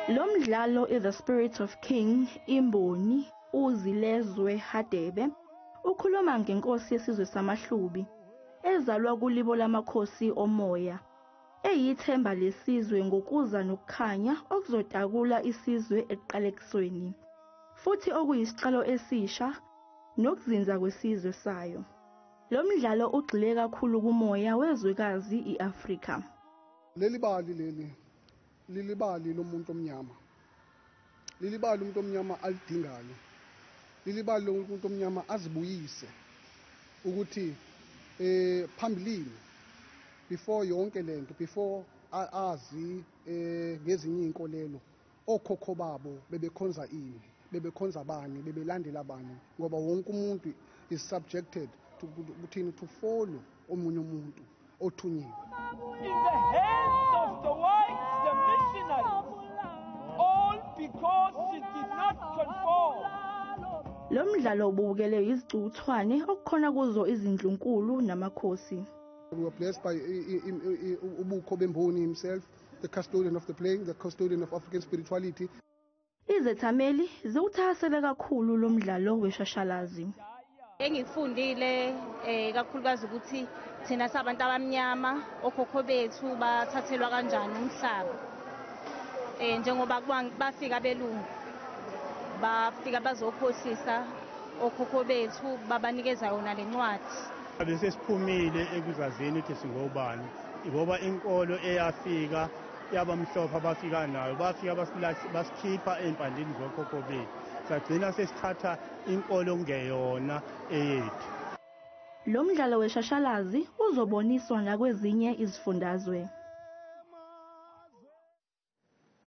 Lo mdlalo i-The Spirit of King Imboni uZilezwe Hadebe ukhuluma ngenkosi yesizwe samaHlubi ezalwa kulibo lamakhosi omoya eyithemba lesizwe ngokuza nokukhanya okuzotakula isizwe ekuqalekisweni futhi okuyisiqalo esisha nokuzinza kwesizwe sayo. Lo mdlalo ugxile kakhulu kumoya wezwekazi i-Afrika. Leli bali leli lilibali lomuntu omnyama, lilibali umuntu omnyama alidingayo, lilibali lomuntu omnyama azibuyise ukuthi phambilini before yonke lento, before azi ngezinye iy'nkolelo, okhokho babo bebekhonza ini, bebekhonza bani, bebelandela bani, ngoba wonke umuntu is subjected to kuthini, to follow omunye umuntu othunyiwe. In the hands of the whites, the missionaries, all because she did not conform. Lo mdlalo ubukele izicukuthwane okukhona kuzo izindlunkulu namakhosi. We were blessed by ubukho bemboni himself, the custodian of the plane, the custodian of African spirituality. Izethameli ziwuthakasele kakhulu lo mdlalo weshashalazi. Engikufundile kakhulukazi ukuthi thina sabantu abamnyama okhokho bethu bathathelwa kanjani umhlaba. Njengoba bafika abelungu, bafika bazokhohlisa okhokho bethu babanikeza yona lencwadi. Bese siphumile ekuzazini ukuthi singobani, ngoba inkolo eyafika yabamhlophe abafika nayo bafika basikhipha ey'mpandeni zokhokho bethu, sagcina sesithatha inkolo okungeyona eyethu. Lo mdlalo weshashalazi uzoboniswa nakwezinye izifundazwe.